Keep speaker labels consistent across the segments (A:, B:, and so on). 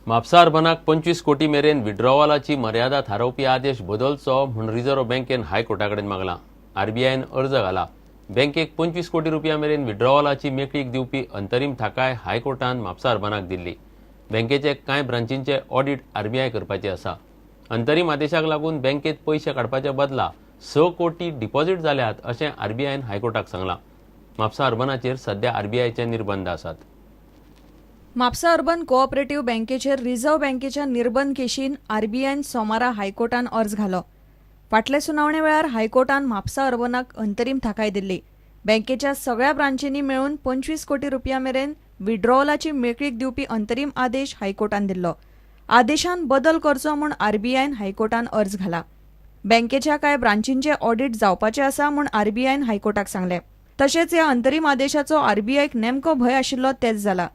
A: म्हापसा अर्बनाक 25 कोटी मेरेन विड्रॉवालाची मर्यादा थारोवपी आदेश बदलचो म्हूण रिझर्व्ह बँकेन हायकोर्टा कडेन मागलां. आरबीआयन अर्ज घाला. बँकेक 25 कोटी रुपया मेरेन विड्रॉवालाची मेकळीक दिवपी अंतरीम थाकाय हायकोर्टान म्हापसा अर्बनाक दिल्ली. बँकेचे कांय ब्रांचींचे ऑडिट आरबीआय करपाचे आसा. अंतरीम आदेशाक लागून बँकेत पयशे काडपाच्या बदला 6 कोटी डिपॉझिट जाल्यात अशें आरबीआयन हायकोर्टाक सांगलां. म्हापसा अर्बनाचेर सध्या आरबीआयचे निर्बंध आसात.
B: म्हापसा अर्बन कोऑपरेटिव्ह बँकेचेर रिझर्व्ह बँकेच्या निर्बंध केशीन आरबीआयन सोमारा हायकोर्टान अर्ज घालो. फाटले सुनावणे वेळार हायकोर्टान म्हापसा अर्बनाक अंतरीम थाकाय दिल्ली. बँकेच्या सगळ्या ब्रांचींनी मेळून 25 कोटी रुपया मेरेन विड्रॉवलाची मेकळीक दिवपी अंतरीम आदेश हायकोर्टान दिल्लो. आदेशान बदल करचो म्हूण आरबीआयन हायकोर्टान अर्ज घाला. बँकेच्या कांय ब्रांचींचे ऑडिट जावपाचे आसा म्हूण आरबीआयन हायकोर्टाक सांगलें. तशेंच ह्या अंतरीम आदेशाचो आरबीआयक नेमको भंय आशिल्लो तेच जाला.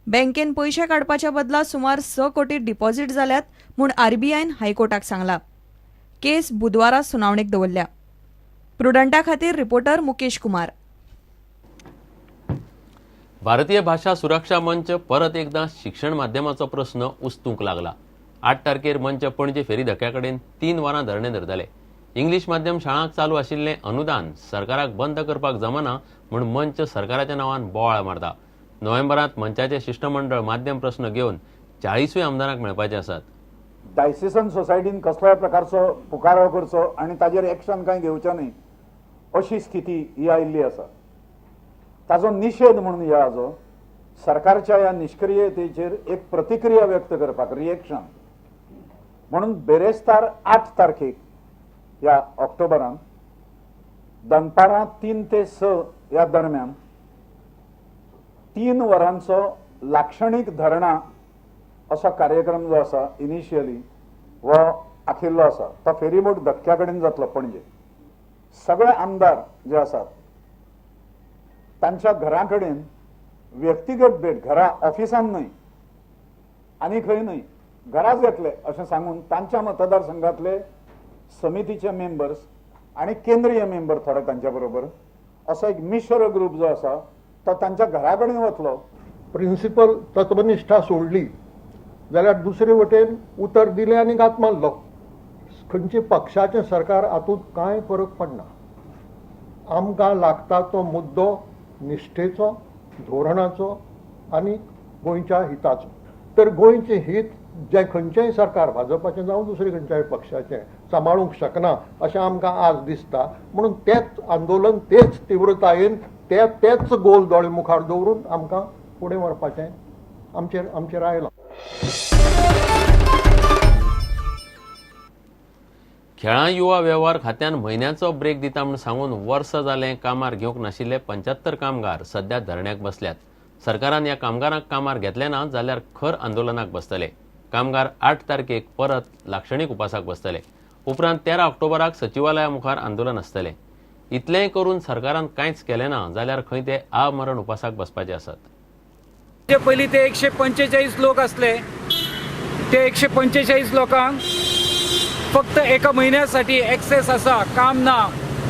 B: बँकेन पयशे काडपाच्या बदला सुमार 6 कोटी डिपॉझिट जाल्यात म्हूण आरबीआयन हायकोर्टाक सांगला. केस बुधवारा सुनावणेक दवरल्या. प्रुडंटा खातीर रिपोर्टर मुकेश कुमार.
A: भारतीय भाशा सुरक्षा मंच परत एकदा शिक्षण माध्यमाचो प्रस्न उस्तूंक लागला. 8 तारखेर मंच पणजे फेरी धक्या कडेन 3 वरां धरणें धरतले. इंग्लीश माध्यम शाळांक चालू आशिल्लें अनुदान सरकाराक बंद करपाक जमना म्हूण मंच सरकाराच्या नांवान बोवाळ मारता. नोव्हेंबरांत मंचाचे शिश्टमंडळ माध्यम प्रस्न घेवन 40 आमदारांक मेळपाचे आसात.
C: डायसिसन सोसायटीन कसल्याय प्रकारचो पुकारो करचो आनी ताजेर एक्शन कांय घेवचें न्ही अशी स्थिती ही आयिल्ली आसा. ताजो निशेध म्हणून ह्या हाजो सरकारच्या ह्या निश्क्रियतेचेर एक प्रतिक्रिया व्यक्त करपाक रिएक्शन म्हणून बेरेस्तार 8 तारखेक ह्या ऑक्टोबरान दनपारां 3 ते 6 ह्या दरम्यान 3 वरांचो लाक्षणीक धरणा असो कार्यक्रम जो आसा इनिशियली हो आखिल्लो आसा. तो फेरीबोट धक्क्या कडेन जातलो पणजे. सगळे आमदार जे आसात तांच्या घरा कडेन व्यक्तिगत भेट, घरा ऑफिसान न्हय आनी खंय न्हय, घराच येतले अशें सांगून तांच्या मतदारसंघातले समितीचे मेंबर्स आनी केंद्रीय मेंबर थोडे तांच्या बरोबर असो एक मिश्र ग्रूप जो आसा तो तांच्या घरा कडेन वतलो.
D: प्रिंसिपल तत्वनिष्ठा सोडली जाल्यार दुसरे वटेन उतर दिलें आनी घात मारलो. खंयचे पक्षाचें सरकार हातूंत कांय फरक पडना. आमकां लागता तो मुद्दो निष्ठेचो, धोरणाचो आनी गोंयच्या हिताचो. तर गोंयचें हित जें खंयचेंय सरकार भाजपाचें जावं दुसरे खंयच्याय पक्षाचें सांबाळूंक शकना अशें आमकां आज दिसता. म्हणून तेच आंदोलन तेच तिव्रतायेन ते तेच गोल दोळे मुखार दवरून आमकां फुडें व्हरपाचें आमचेर आमचेर आयलां.
A: खेळां युवा वेव्हार खात्यान म्हयन्याचो ब्रेक दिता म्हूण सांगून वर्सां जालें कामार घेवंक नाशिल्ले 75 कामगार सध्या धरण्याक बसल्यात. सरकारान ह्या कामगारांक कामार घेतले ना जाल्यार खर आंदोलनाक बसतले. कामगार 8 तारखेक परत लाक्षणीक उपासाक बसतले. उपरांत 13 ऑक्टोबराक सचिवालया मुखार आंदोलन आसतलें. इतलेंय करून सरकारान कांयच केलें ना जाल्यार खंय ते आमरण उपासाक बसपाचे आसात.
E: पयलीं ते 145 लोक आसले, ते 145 लोकांक फक्त एका म्हयन्यासाठी एक्सेस आसा, काम ना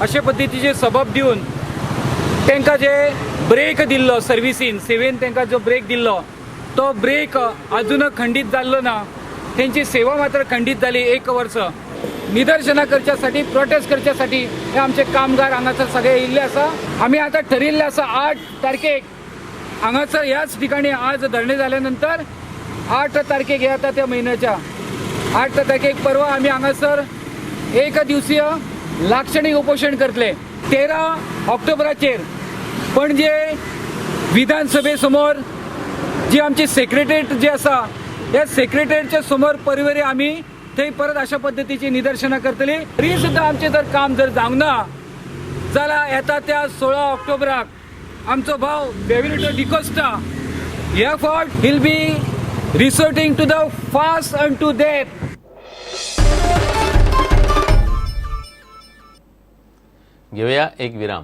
E: अशे पद्दतीचे सबब दिवन तांकां जे ब्रेक दिल्लो सर्विसीन सेवेन तांकां जो ब्रेक दिल्लो तो ब्रेक अजून खंडीत जाल्लो ना. तेंची सेवा मात्र खंडीत जाली. 1 वर्स निदर्शनां करच्यासाठी, प्रोटेस्ट करच्यासाठी हे आमचे कामगार हांगासर सगळे येयल्ले आसा. आमी आतां ठरिल्लें आसा 8 तारखेक हांगासर ह्याच ठिकाणी आज धरणे जाल्या नंतर 8 तारखेक हे आतां त्या म्हयन्याच्या 8 तारखेक परवा आमी हांगासर 1 दिवसीय लाक्षणीक उपोशण करतले. 13 ऑक्टोबराचेर पणजे विधानसभे समोर जी आमची सेक्रेटरीट जी आसा ह्या सेक्रेटरीटच्या समोर परवरी आमी थंय परत अशा पद्दतीची निदर्शनां करतली. तरी सुद्दां आमचें जर काम जर जावंक ना जाल्यार येता त्या 16 ऑक्टोबराक आमचो भाव बेविलिटो डिकोस्टा ह्या फावट he'll be resorting to the fast unto death.
A: घेवया एक विराम.